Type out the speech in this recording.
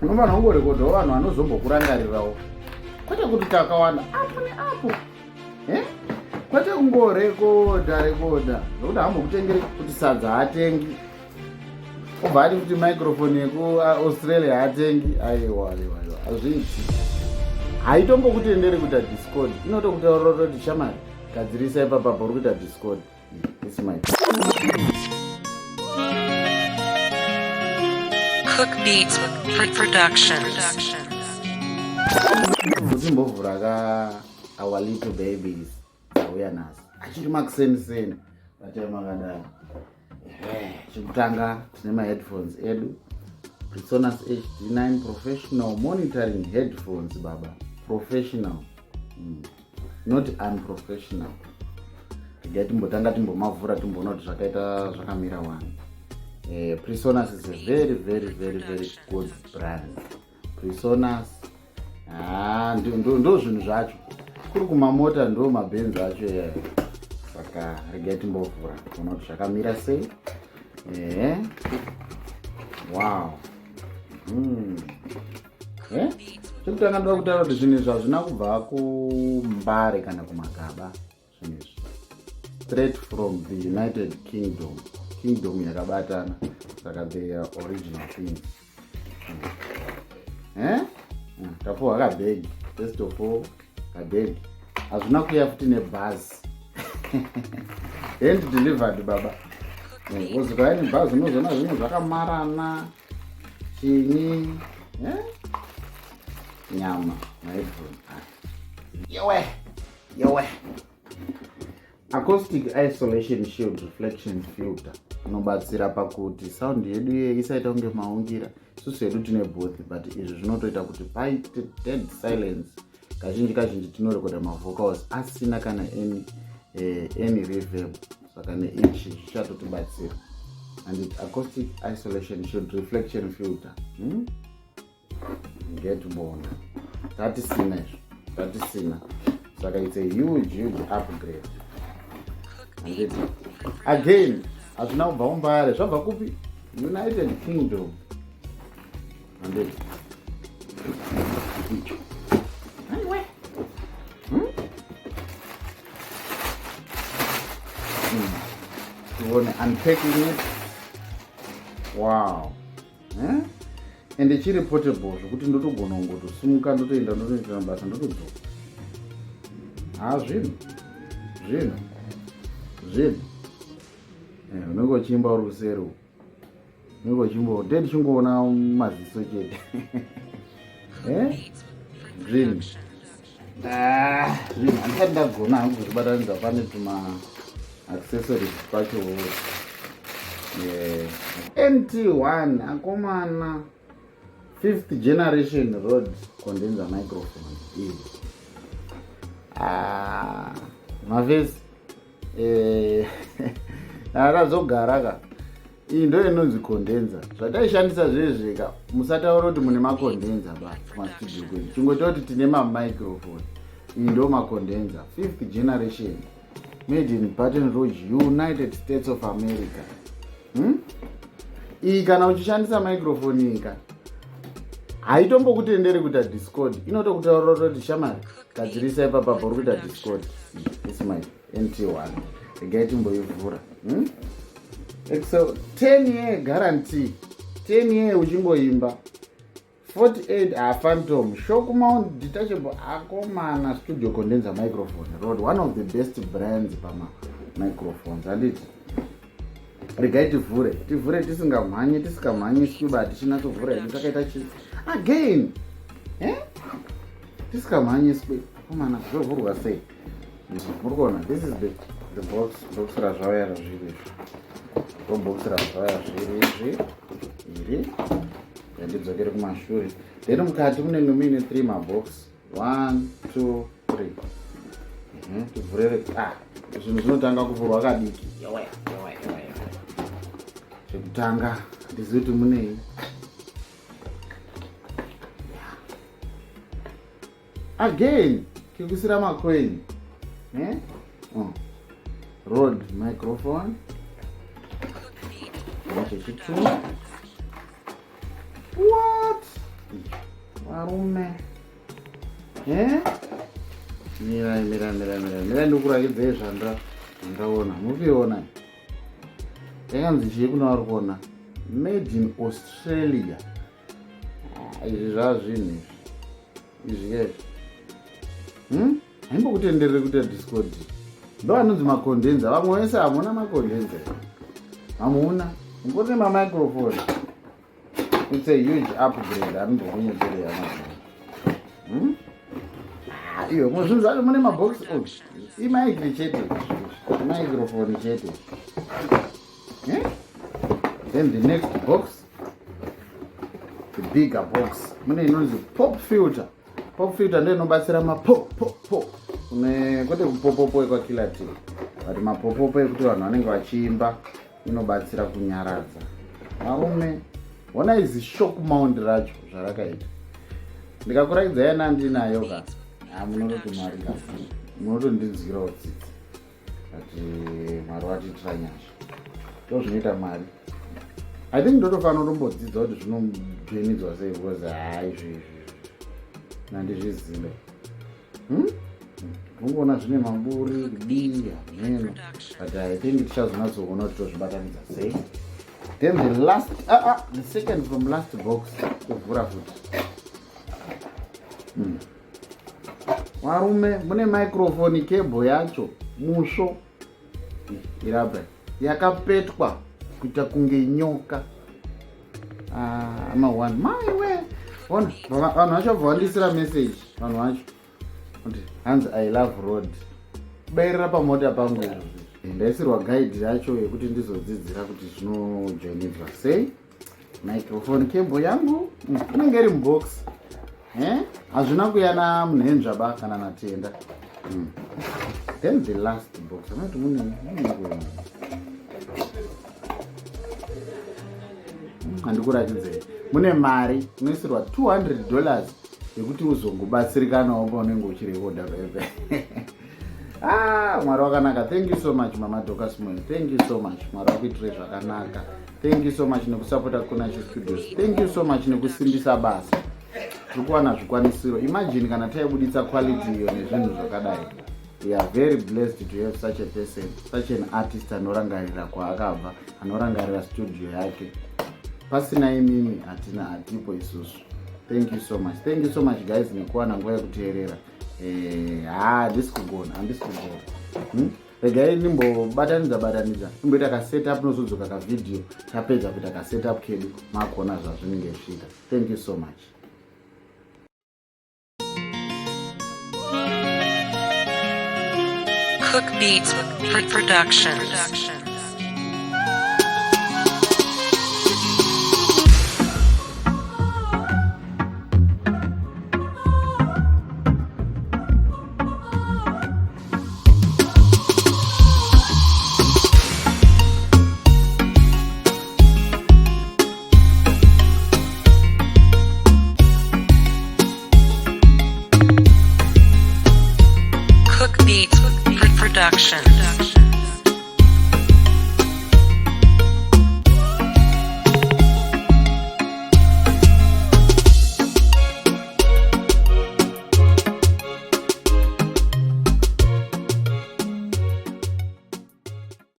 Unofanira kungorekodhawo vanhu vanozombokurangarirawo, kwete kuti takawanda apo neapo, eh? Kwete kungorekodha rekodha zvokuti hambokutengeri kuti sadza haatengi, obva ati kuti microphone yekuAustralia haatengi. Aiwa, aiwa, aiwa, hazviiti. Haitombokutenderi kuita discord, inotokutaurira kutoti shamari, gadzirisa ipapapa uri kuita discord. This my Cook Beats Productions. Timbovhura ka our little babies dzauya nhasi, achiri makuseniseni vatai makadai. Chekutanga tine maheadphones edu, Presonus HD9 professional monitoring headphones, baba, professional, not unprofessional. Regai timbotanga timbomavhura, timboona kuti zvakaita zvakamira wani. Presonus is a very, very, very, very good brand. Presonus, ah, ndo zvinhu zvacho kuri kumamota, ndo mabhenzi acho iyayo. Saka regai timbovhura kuona kuti zvakamira sei. Wow. Chekutanga ndoda kutaura kuti zvinhu izvi hazvina kubva kuMbare kana kumagaba. Zvinhu izvi straight from the United Kingdom, kingdom yakabatana, saka they are original things. Eh? Tapuwa kabhegi. First of all, kabhegi. Hazvina kuya futi nebhazi, hand delivered, baba. Wozikaya nebhazi unozoona zvinhu zvakamarana chinyi, eh? Nyama maheadphone yowe yowe. Acoustic isolation shield, reflection filter, inobatsira pakuti sound yedu iye isaita kunge maungira. Isusu hedu tine booth, but izvi zvinotoita kuti paite dead silence. Kazhinji kazhinji tinorekoda mavocals asina kana any reverb, saka neichi zvichatotibatsira. And it acoustic isolation shield reflection filter, Ngetibona tatisina izvo, tatisina, saka it's a huge, huge upgrade, handiti? Again, hazvina kubva kuMbare, zvabva kupi? United Kingdom, handiti? Icho aiwe. Tione unpacking it. Wow, eh? Ende chiri portable zvokuti ndotogona kungotosimuka, ndotoenda, ndotoita mabasa, ndotodzoka. Ha, zvinhu, zvinhu, zvinhu. Unenge uchiimba uri kuseri uku, unenge uchimbo nde ndichingoona maziso chete. Zvinhu. Ah, zvinhu handisati ndagona hangu kuzvibatanidza, pane tuma accessories twacho. NT1, akomana, fifth generation Rode condenser microphone iyi. Ah, mavhesi akazogara ka. Iyi ndo inonzi condenser, zvataishandisa zvezveka. Musataura kuti mune macondenser ba kumastudio kwedu, chingoita kuti tine mamicrophone. Iyi ndo macondenser, fifth generation, made in Baton Rouge, United States of America, Iyi kana uchishandisa microphone iyi ka, haitombokutenderi kuita discord, inotokutaurira kutoti shamari, gadzirisa ipapapa uri kuita discord. This my NT1, regai timboivhura, So 10 year guarantee, 10 year uchingoimba. 48 ah, phantom shock mount detachable, akomana, studio condenser microphone, Rode, one of the best brands pama microphones, handiti? Regai tivhure, tivhure tisingamhanyi, tisingamhanyiswi ba, tichinyatsovhura hedu takaita chi again, eh? Tisingamhanyiswi, akomana. Zvovhurwa sei? Muri kuona, this is the box, box razvauya razviri izvi, ndo box razvauya zviri izvi iri. Yandidzokere kumashure. Then mukati munenge muine three mabox, one, two, three. Tivhurere. Ah, zvinhu zvinotanga kuvhurwa kadiki. Yowe, yowe, yowe. Chekutanga handizivi kuti munei. Again, kekusira macoin, eh? Oh. Rode microphone chechitu. What? Varume. Eh? Mirai, mirai, mirai, mirai. Mirai ndikurakidzei zvanda zvandaona. Mukuiona. Yakanzi chii kuna vari kuona? Made in Australia. Ah, izvi zvazvinhu izvi. Izvi izvi. Haimbokutenderere kuita discord. Ndo anonzi macondenser. Vamwe vese hamuna macondenser. Hamuna. Ngoti mamicrophone. It's a huge upgrade. Handimbokunyepere hama dzangu. Ah, iyo muzvinhu zvacho mune mabox. Oh, imaikri chete. Microphone chete. Eh? Then the next box, the bigger box. Mune inonzi pop filter. Pop filter ndiyo inobatsira mapop pop pop. Kune kwete kupopopo ekwakiller T. But mapopopo ekuti vanhu vanenge vachiimba inobatsira kunyaradza. Varume, ona izi shock mount racho zvarakaita. Ndikakuraidza yana ndinayo ka. Ah, munototi Mwari ngafu. Munotondinzwirawo tsitsi. But Mwari watiitira nyasha. Ndozvinoita Mwari. I think ndotofanira kutombodzidza kuti zvinojoinidzwa sei because haa izvi izvi nandizvizive. Ndingoona zvine maburi kudii hameno. But I think tichazonatsokuona kuti tozvibatanidza sei. Then the last, the second from last box, kuvhura futi. Varume, mune microphone cable yacho, musvo. Irapa yakapetwa kuita kunge nyoka. Ah, ma one. Maiwe. Ona, vanhu vacho vabva vandisira message, vanhu vacho. Kuti hanzi I love road. Kubairira pamota pangu izvo. Ndaisirwa guide yacho yekuti ndizodzidzira kuti zvinojoinidzwa sei. Microphone cable yangu inenge iri mubox. Hazvina kuyana munhenzva ba kana natenda. Then the last box. Anoti mune handikuratidzei. Mune mari unoisirwa $200 yekuti uzongobatsirikanawo paunenge uchirekoda pepe. Ah, Mwari wakanaka. Thank you so much Mama Dorcas Moyo. Thank you so much. Mwari wakuitire zvakanaka. Thank you so much nekusapota Kunachi Studios. Thank you so much nekusimbisa basa. Tiri kuwana zvikwanisiro. Imagine kana taibuditsa quality iyo nezvinhu zvakadai. We are very blessed to have such a person, such an artist anorangarira kwaakabva, anorangarira studio yake. Pasina imimi hatina hatipo isusu. Thank you so much. Thank you so much guys nekuwana nguva yekuteerera. Handisi kugona, handisi kugona. Regai ndimbobatanidza batanidza, ndimboita ka setup nozodzoka ka video tapedza kuita ka setup kedu makuona zvazvinenge zvichiita. Thank you so much. Cook Beats Productions. Cook Beats Productions.